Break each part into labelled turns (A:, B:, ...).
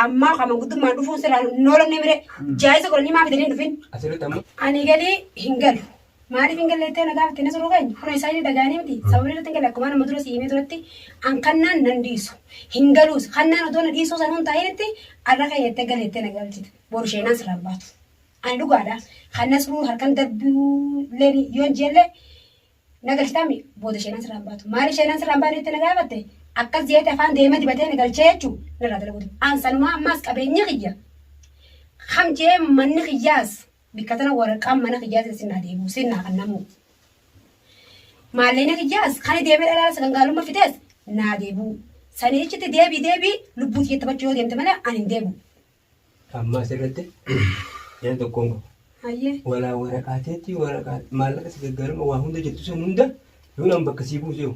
A: Ammaa kan manguddummaan dhufuun sirraa hin oolamne mire. Jaayisa godhanii maa fidanii hin dhufin?
B: Asirratti amma
A: Ani galii hin galu. Maaliif hin galle jettee na gaafatte na suruu keenya? Kun isaanii dhaga'anii miti. Sababni irratti hin galle akkuma nama dura si himee turetti an kannaan nan dhiisu. Hin galuus. Kannaan odoo na dhiisuu sanuun taa'initti arra keenya jettee gale jettee na galchite. Boru sheenaan sirraan baatu. Ani dhugaadha. Kan na suruu harkan darbuu illee yoon jeellee na galchitaami booda sheenaan sirraan baatu. Maaliif sheenaan sirraan baatu jettee na gaafatte? Akkas jeete afaan deema dibatee na galchee jechuu narraa dalaguutu. An sanumaa ammaas qabeenyi kiyya. Kam jee manni kiyyaas Bikka tana waraqaan mana kiyyaatiin sin naa deebi'u sin naa kannamuu. Maallaqni kiyyaas kan deemee dhalaa sagangaalumma fitees naa deebi'u. Sanii achitti deebii deebii lubbuu tiyya taphachuu yoo deemte malee ani hin deebi'u.
B: Amma asirratti yaada tokkoon qaba.
A: Hayyee.
B: Walaa waraqaateetti waraqaa maallaqa si gargaarama waa hunda jettu san hunda yoo nan bakka sii buuse hoo?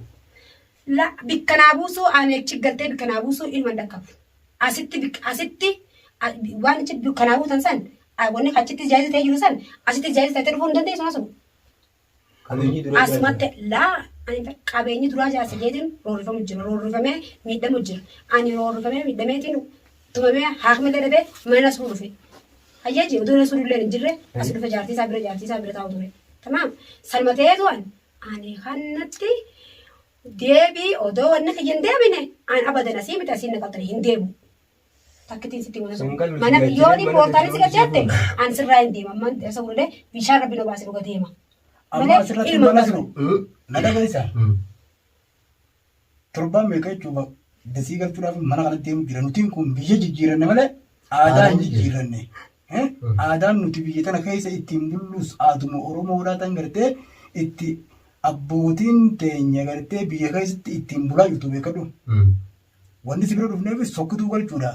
A: La bikka naa buusuu ani achi galtee bikka naa buusuu ilma hin dhaqqabu. Asitti asitti waan achi bikka naa buutan san wanni achitti jaayiza ta'ee jiru san asitti jaayiza ta'ee dhufuu hin dandeessu nasu.
B: Qabeenyi duraa jaarsa.
A: Asumatti laa ani qabeenyi duraa jaarsa jeetiin roorrifamu jira roorrifamee miidhamu jira. Ani roorrifamee miidhameetiin tumamee haakmillee dhabee mana nasruu dhufe. Hayyee jiru utuu nasruu illee hin jirre as dhufe jaartii isaa bira taa'u ture. Tamaam sanuma ta'eetu ani Ani kannatti deebii odoo wanni kiyya hin deebine an abadan asii miti asiin na qabdani hin deebu. Takkitiin sitti mana
B: Sun galu si
A: mana
B: galchine
A: yooni
B: mana
A: poortaalii si
B: galchine
A: galchette an sirraa hin deema amman isa gurguree bishaan rabbi nu baase dhuga deema.
C: Amma
A: Malee
C: asirratti
A: ilma
C: mana
A: hin
C: jiru. Na dhageessa. Torbaan meeqa jechuun dasii galchuudhaaf mana kanatti deemu jira. Nutiin kun biyya jijjiiranne malee aadaa hin jijjiiranne. Aadaan nuti biyya tana keessa ittiin bullus aaduma Oromoodhaa tan gartee itti abbootiin teenya gartee biyya keessatti ittiin bulaa jirtu beekadhu. Wanni si bira dhufneefis sokkituu galchuudha.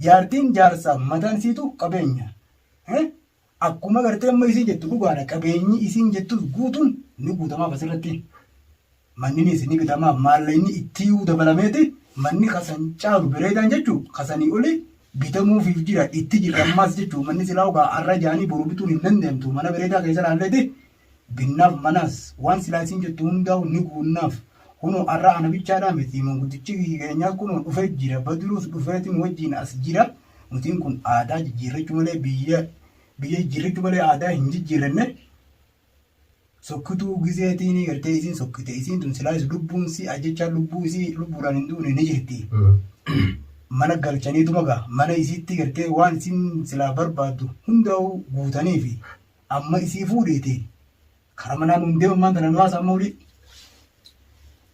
C: Jaartiin jaarsaaf mataan isiitu qabeenya. Akkuma gartee amma isiin jettu dhugaadha qabeenyi isiin jettus guutuun ni guutamaaf asirratti. Manninis ni bitamaaf maallaqni ittiiyuu dabalameeti manni kasan caalu bereedaan jechuu kasanii oli bitamuufiif jira itti jirra ammaas jechuu manni silaa ogaa arra jaanii boru bituun hin danda'amtu mana bereedaa keessa laalleeti binnaaf manaas waan silaa isiin jettu hundaa'u ni guunnaaf kunoo arra ana bichaadhaa miti manguddichi keenyaas kunoo dhufee jira Badruus dhufeeti nu wajjiin as jira nutiin kun aadaa jijjiirrachuu malee biyya biyya jijjiirrachuu malee aadaa hin jijjiirranne. Sokkituu gizeetiini gartee isiin sokkite isiin tun silaayis lubbuun si ajjechaa lubbuu isii lubbuudhaan hin duune ni jirti. Mana galchaniituma gaa mana isiitti gartee waan isiin silaa barbaaddu hundaa'u guutaniifi amma isii fuudhiiti kara manaa nuun deema ammaan tana nu haasa amma olii.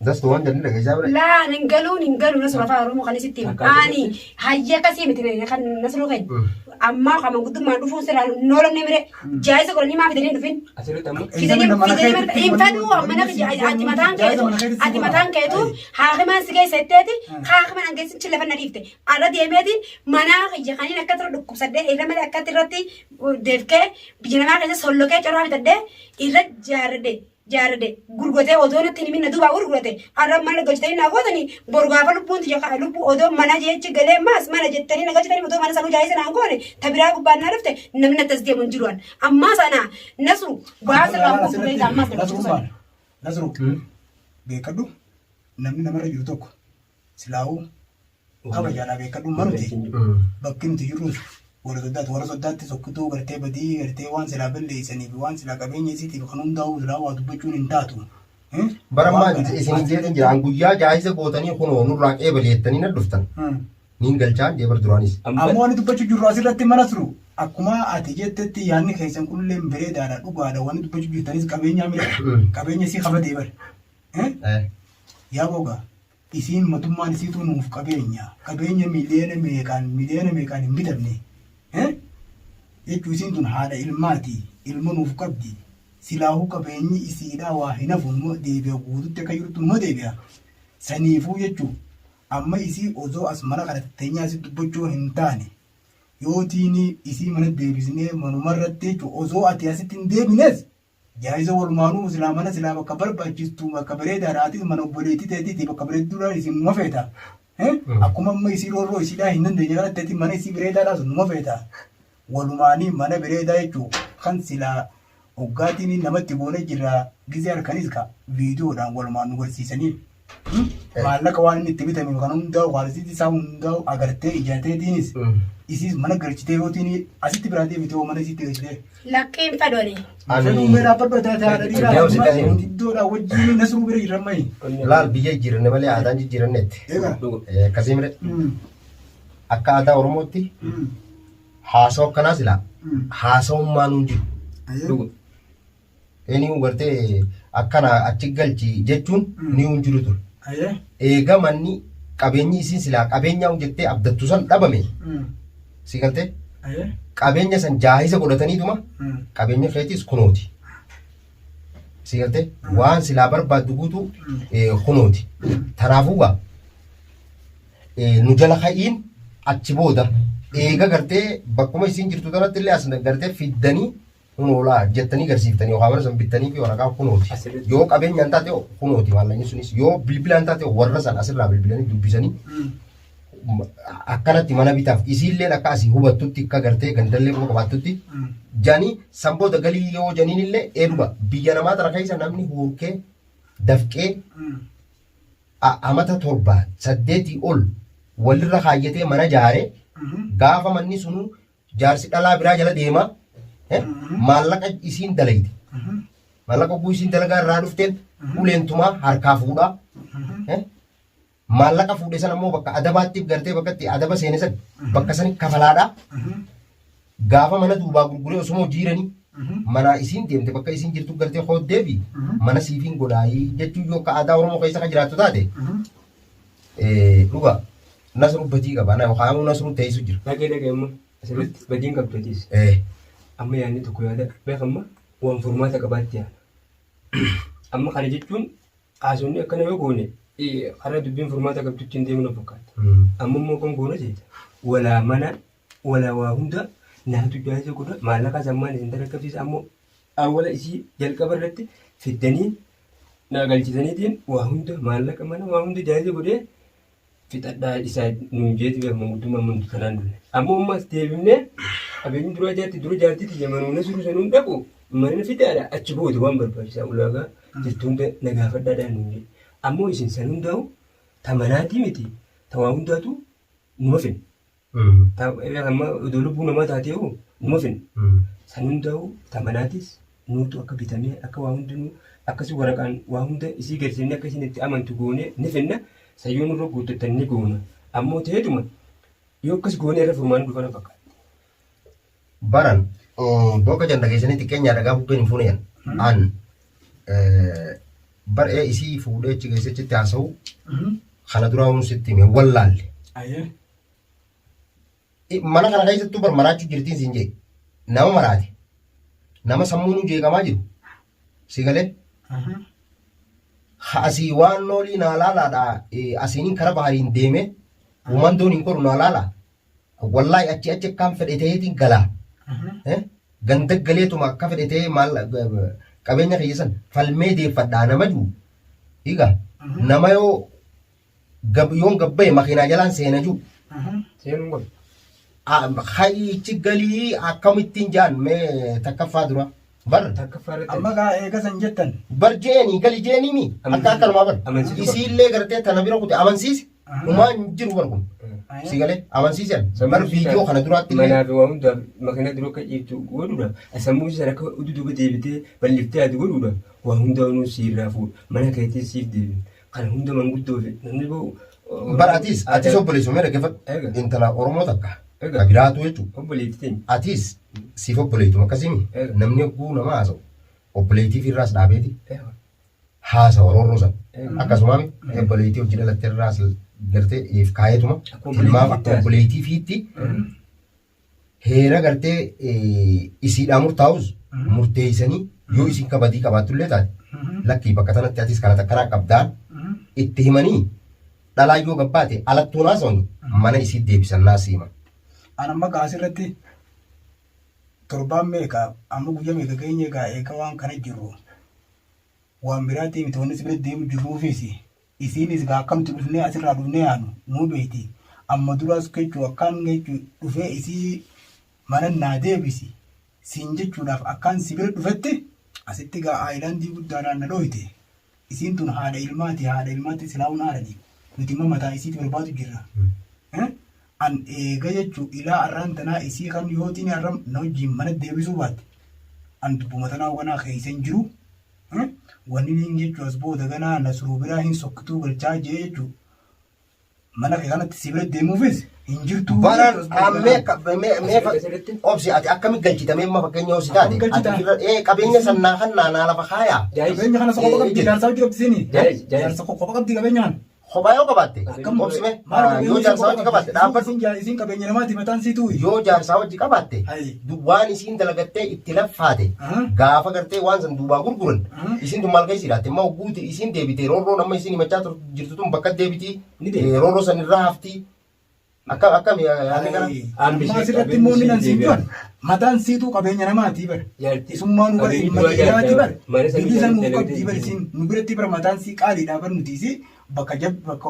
D: Dastu waan jedhan dhageessaa bira.
A: Laa hin galuun hin galu nasru afaan oromoo kan isitti himu.
B: Takkaa
A: Ani hayya akkasii miti ne kan nasru keenya. Ammaa kan manguddummaan dhufuun sirraa hin oolamne mire. Jaayisa godhanii maa fidanii hin dhufin.
B: Asirratti amma
A: Fidanii fidanii hin fedhuu mana ati mataan keetu ati mataan keetu haakimaan si keessa jetteeti haakimaan an geessin chillafa na dhiifte. Arra deemeetiin manaa kiyya kaniin akka tura dhukkubsadhee irra malee akkatti irratti deefkee biyya namaa keessa sollokee coraa bitadhee irra jaarradhe. Jaarrade gurguratee odoo natti hin himin na duubaa gurgurate har'a mana galchitanii naa gootanii boru gaafa lubbuun tiyya ka lubbuu odoo mana jechi galee maas mana jettanii na galchitanii odoo mana sanuu jaayisa naan goone ta biraa gubbaan naa dhufte namni natti as deemu hin jiru an ammaa sana nasru waa sirraa buusu beekta ammaas na
C: Nasru
A: galchitu sana.
C: maal? Nasru beekadhu namni namarra jiru tokko Silaahuu kabajaadhaa beekadhu manuti bakki nuti jirrus warra soddaati. Warra soddaatti sokkituu gartee badii gartee waan silaa balleessanii fi waan silaa qabeenya isiitiif kan hundaa'u silaa waa dubbachuun hin taatu.
D: Bara
C: Waan
D: ammaa
C: kana
D: isin jeetin jira. An guyyaa jaahisa gootanii kunoo nurraa qeebali jettanii na dhuftan. Niin galchaan jee bar duraanis.
C: Ammoo wanni dubbachuu jirru asirratti mana turu akkuma ati jettetti yaadni keessan kunillee bareedaadha dhugaadha wanni dubbachuu jirtanis qabeenyaa mire qabeenya isii kabadee bare. Yaa bogaa Isiin matummaan isiituu nuuf qabeenya. Qabeenya miliyoona meeqaan miliyoona meeqaan hin bitamne. Eh? Jechuu isiin tun haadha ilmaati. Ilmo nuuf qabdi. Silaahuu qabeenyi isiidhaa waa hin hafu numa deebi'a guututti akka jirtu numa deebi'a. Saniifuu jechuu amma isii osoo as mana kana teenyee asitti dubbachuu hin taane yoo tiini isii mana deebisnee manumarratti jechuu osoo ati asitti hin deebines Jaayiza walumaanuu silaa mana silaa bakka barbaachistu bakka bareedaadha atis mana obboleettii teetiiti bakka bareedduudha isin numa feeta. Akkuma amma isii roorroo isiidhaa hin dandeenye kanatti ati mana isii bareedaadhaa sun numa feeta. Walumaanii mana bareedaa jechuun kan silaa hoggaatiin namatti goone jirra gizee halkanis ka viidiyoodhaan walumaan nu garsiisanii. Maallaqa waan inni itti bitame kan hundaa'u kaalsiitii isaa hundaa'u agartee ijaateetiinis isiis mana galchitee yootiin asitti biraa deebitee hoo mana isiitti galchitee.
A: Lakkii hin fedhu ani.
D: Ani
C: Fedhuu mee dhaabbadhu ati haadha dhiiraa
D: Deemsi ta'e.
C: iddoodhaa wajjin nasruu bira jirra mayi.
D: Laal biyya jijjiiranne malee aadaan jijjiiranneetti.
C: Egaa.
D: Akkasii mire akka aadaa Oromootti haasawaa akkanaa silaa haasawummaan hin jiru.
B: Dhuga.
D: Inni gartee akkana achi galchi jechuun ni hin jiru ture.
C: Ayee.
D: Eega manni qabeenyi isiin silaa qabeenyaa jettee abdattu san dhabame si galtee
C: Ayee.
D: qabeenya san jaahisa godhataniituma qabeenya keetis kunooti. Si galtee waan silaa barbaaddu guutuu kunooti. Tanaafuu gaa nu jala ka'iin achi booda eega gartee bakkuma isiin jirtu tanatti illee as gartee fiddanii kunoolaa jettanii garsiiftanii yookaan mana san bittanii fi waraqaa kunooti.
B: Asirratti.
D: Yoo qabeenyaan taate kunooti maallaqni sunis yoo bilbilaan taate warra san asirraa bilbilanii dubbisanii akkanatti mana bitaaf isiilleen akka asii hubattutti akka gartee gandallee quba qabaattutti janii san booda galii yoo janiin illee eeduma biyya namaa tana keessa namni huurkee dafqee amata 7 8 ol walirra kaayyatee mana jaare gaafa manni sunuu jaarsi dhalaa biraa jala deema maallaqa isiin dalayte maallaqa oguu isiin dalagaa irraa dhufteen uleen tumaa harkaa fuudhaa maallaqa fuudhe sana immoo bakka adabaatti gartee bakka itti adaba seene san bakka sani kafalaadhaa gaafa mana duubaa gurguree osuma hojiiranii mana isiin deemte bakka isiin jirtu gartee hooddee fi mana siifiin godhaayii jechuun yoo akka aadaa Oromoo keessa kan jiraattu taate dhuga Nasruu badii qaba na yookaan Nasruu teessu jira.
B: Dhagee dhagee amma asirratti badiin qabdu atiis. Amma yaadni tokko yaada beekamma waan furmaata qabaatti yaada. Amma kana jechuun haasofni akkana yoo goone karaa dubbiin furmaata qabdutti hin deemnu fakkaata. Amma immoo kan goone jecha walaa mana walaa waa hunda naatu jaayisa godha maallaqa sammaan isin darakkabsiisa ammoo awwala isii jalqaba irratti fiddanii naa galchisaniitiin waa hunda maallaqa mana waa hunda jaayisa godhee fixadhaa isaa nuun jeeti beekma guddummaa mantu tanaan dune. Ammoo ammas deebifnee qabeenyi duraa jaarti dura jaartii tiyya manuuna suru sanuun dhaqu mana fidaadha achi booda waan barbaachisaa ulaagaa jirtu hunda na gaafadhaadhaan nuun jedhe. Ammoo isin san hundaa'u ta manaatii miti ta waa hundaatu numa finna. Ta amma odoo lubbuu namaa taatee hoo numa finna. San hundaa'u ta manaatis nuutu akka bitamee akka waa hundinuu akkasi waraqaan waa hunda isii garsiifnee akka isin itti amantu goonee ni finna. San yoo nurra guuttattan ni goona. Ammoo ta'eetuma yoo akkas goonee irra furmaanni dhufa na fakkaata.
D: Baran booka janda keessanii xiqqeenyaa dhagaa bubbeen hin fuune jedhan. An bar'ee isii fuudhee achi geessee achitti haasa'u kana duraa hun sitti hime wallaalle.
C: Ayyee.
D: Mana kana keessattuu bar maraachuu jirtiin siin jee. Nama maraate. Nama sammuun jeeqamaa jiru. Si galee? Ha asii waan noolii naa laalaadha. Asiiniin kara bahariin deemee womandoon hin koru naa laalaa. Wallaahi achi achi akkaan fedhe ta'eetiin galaa. Ganda galeetuma akka fedhe ta'ee maal qabeenya kiyya san falmee deeffadhaa nama jiru. Egaa nama yoo yoon gabbaye makiinaa jalaan seena jiru.
B: Seenuun qabu.
D: Hayichi galii akkamittiin jaan mee takkaffaa dura. Bar
B: Takkaffaa irratti
C: Amma gaa eega san jettan.
D: bar jeeni gali jeeni mi akka akkanumaa bar.
B: Amansiisuu qabdi.
D: Isiillee gartee tana bira kute amansiisi. Humaa hin jiru bar kun. Si galee amansiisan. Bar viidiyoo kana duraatti illee.
B: Manaa fi waa hundaaf makiinaa dura akka ciiftu godhuudha. Sammuu isaa akka duuba deebitee bal'iftee ati godhuudha. Waa hundaanuu siirraa fuudha. Mana keetii siif deebi. Kana hunda manguddoo fi namni ba'u.
D: Bar atis atis obboleessuma mee dhaggeeffadhu.
B: Eega.
D: Intala Oromoo takka.
B: Eega.
D: Ka biraatu jechuudha.
B: Obboleettii teenya.
D: Atis siif obboleettuma akkasii
B: Eega.
D: namni hogguu nama haasa'u obboleettii irraas dhaabeeti
B: Eega.
D: haasawa roorroo sana.
B: Eega.
D: Akkasuma obboleettii hojii dhalatte irraas gartee if kaayetuma
B: Akka
D: tilmaama akka
B: obboleettiitti
D: obboleettii fiitti heera gartee isiidhaa murtaa'us murteessanii yoo isiin kabadii qabaattullee taate lakkii bakka sanatti atis kana takkanaa qabdaan itti himanii dhalaa yoo gabbaate alattuun haasawani mana isii deebisan naa siima.
C: An amma gaa asirratti torbaan meeqa amma guyya meeqa geenye gaa eega waan kana jirru waan biraatii miti wanni si bira deemu jirruufis isiinis gaa akkamti dhufnee asirraa dhufnee yaanu nuu beekti amma duraas jechuu akkaan jechuu dhufee isii mana naa deebisi siin jechuudhaaf akkaan si bira dhufetti asitti gaa aayilaandii guddaadhaan na dhooyte. Isiin tun haadha ilmaati haadha ilmaatti silaa hun aarani. Nuti immoo mataa isiiti barbaadu jirra. Eh? An eega jechu ilaa arraan tanaa isii kan yootiin arra na wajjiin mana deebisuu baatte. An dubbuma tanaa ganaa keessa hin jiru. Eh? Wanni niin jechu as booda ganaa Nasruu biraa hin sokkituu galchaa jee jechu. Mana kee kanatti si bira deemuufis hin jirtu.
D: Baran
C: jechu as booda
D: mee
C: ganaa.
D: akka mee mee
B: Asirratti
D: obsi ati akkami galchita mee amma fakkeenya yoo si taate
C: Akkam galchita?
D: ati irra ee qabeenya san naa kan naa naa lafa kaayaa.
B: Jaayis.
C: Qabeenya kana isa kopha qabdi jaarsaa hojii qabdi siinii.
B: Jaayis, jaayis.
C: Jaarsa kopha qabdi qabeenya kana.
D: Kophaa yoo qabaatte
B: Akkam?
D: obsi mee
C: Maal
D: yoo
C: qabeenya
D: jaarsaa hojii qabaatte dhaabbadhu
C: Isin isiin qabeenya namaati mataan siituu.
D: yoo jaarsaa hojii qabaatte
C: Ayi.
D: waan isiin dalagattee itti laffaate
C: Aha.
D: gaafa gartee waan san duubaa gurguran
C: Aha.
D: isiin tun maal keessa jiraatti amma guuti isiin deebite roorroon amma isiin himachaa jirtu tun bakka deebitii
B: Ni deebiti.
D: roorroo san irraa haftii Akka akkami yaadni kana?
B: Amma
C: Amma asirratti immoo inni nan siin juan mataan siituu qabeenya namaati bar.
B: Jaartii.
C: Isummaa nu bar
B: Qabeenyi
C: ilma
B: duraa
C: dhiiraati bar.
B: jaartii. Mana sanii
C: Bilisa nuuf
B: jaartii
C: qabdii bar isiin nu biratti bar mataan sii qaaliidha bar nuti isii bakka jab bakka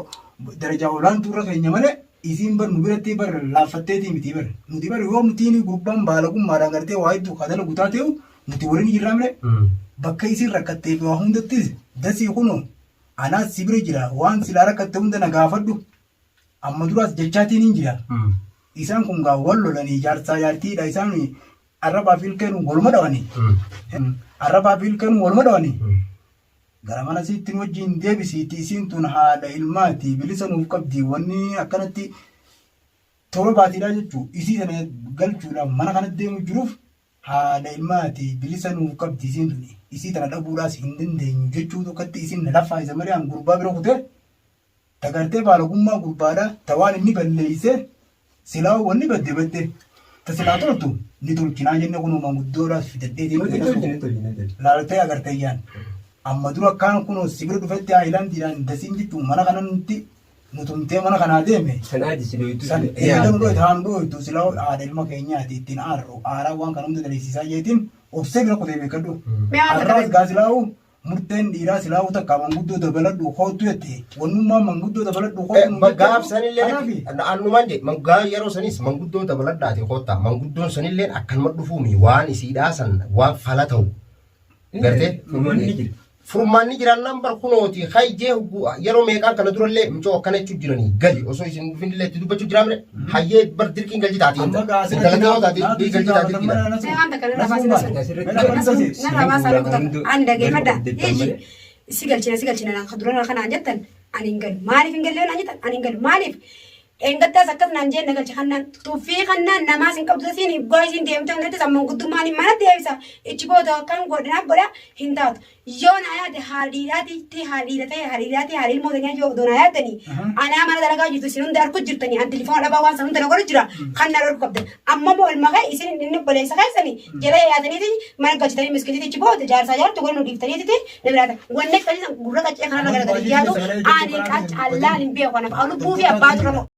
C: darajaa olaantuu irra keenya malee isiin bar nu biratti bar laaffatteetii miti bar. Nuti bar yoo nutiin gurbaan baalagummaadhaan gartee waa hedduu ka dalagu taateewu nuti waliin jirraa malee bakka isiin rakkattee fi waa hundattis dasii kunoo anaas si bira jira waan silaa rakkatte hunda na gaafadhu. Amma duraas jechaatiin hin jira. Isaan kun gaa wal lolanii jaarsaa jaartiidha isaan arrabaa fi ilkeen waluma dhawanii. Arrabaa fi ilkeen waluma dhawanii. Gara mana siittiin wajjin deebisiitti isiin tun haadha ilmaati bilisa nuuf qabdi wanni akkanatti toora baatiidha jechuu isii sana galchuudhaaf mana kanatti deemu jiruuf haadha ilmaati bilisa nuuf qabdi isiin tuni isii tana dhabuudhaas hin dandeenyu jechuu tokkotti isin na laffaa isa malee an gurbaa bira kutee Ta gartee baalagummaa gurbaadha ta waan inni balleeyse silaa wanni badde badde ta silaa toltu ni tolchinaa jenne kunoo manguddoodhaas fidadheetiin
B: Ni tolchina, ni tolchina, ni tolchina.
C: laaltee agartee yaan amma dura akkaan kunoo si bira dhufetti haayilaandiidhaan dasiin jechuun mana kana nutti nu tumtee mana kanaa deeme
B: San aadi si dhoytu.
C: san eega nu dhoytu haa nu dhoytu silaa haadha ilma keenyaati ittiin aarru aaraa waan kana hunda daleessisaa jeetiin obsee bira kutee beekadhu
A: Mee waan
C: har'aas
A: takka
C: gaa silaa'u Murteen dhiiraa silaahuu takkaa manguddoo dabaladhuu koottu jette. Wannummaan manguddoo dabaladhuu koottu nuun
D: Gaaf
C: jetteefu
D: sanillee
C: kanaafi.
D: annumaan jee gaa yeroo sanis manguddoo dabaladhaati koottaa manguddoon sanillee akkanuma dhufuumi waan isiidhaa san waan fala ta'u gartee
B: Furmaanni ni jira.
D: Furmaanni jiraannaan bar kunooti hayyee yeroo meeqaan kana durallee mucoo akkana jechuu jiranii gali osoo isin dhufinillee itti dubbachuu jiraa mire hayyee bar dirqiin galchi taati
C: Amma gaa
D: intala
C: asirratti
D: yoo taate
C: naatu
D: galchi
C: si
D: taati
C: gaafatan
D: dirqiidha.
C: mana
A: Mee waan takka narraa baasi
C: nasu.
A: Nasru. Narraa baasaa lubbuu takka. Ani dhageeffadha. Eeshi. Si galchina si galchina naan dura kanaan jettan ani hin galu. Maaliif hin galle naan jettan ani hin galu. Maaliif? Dheengaddaas akkas naan jeen na galche kannaan tuffii kannaan namaas hin qabdu siin hoggaa isiin deemte hundatti sammuun guddummaan hin mana deebisa. Ichi booda akkan godhinaaf godha hin taatu. Yoo naa yaadde haadha dhiiraati haadha dhiira ta'e haadha dhiiraati haadha ilmoo teenyaa yoo odoo naa yaaddanii anaa mana dalagaa jirtu isin hunda arku jirtanii an tilifoona dhabaa waan san hunda na godhu jira kan na dhorku qabdan amma immoo ilma kee isin inni obboleessa keessani jala yaataniiti mana galchitanii miskitichi booda jaarsaa jaartu godhu nu dhiiftaniiti na biraata wanni akkasii san gurra qaccee kanarra garagalee yaadu ani qaccaallaan hin beeku kanaaf lubbuu fi abbaatu rafo.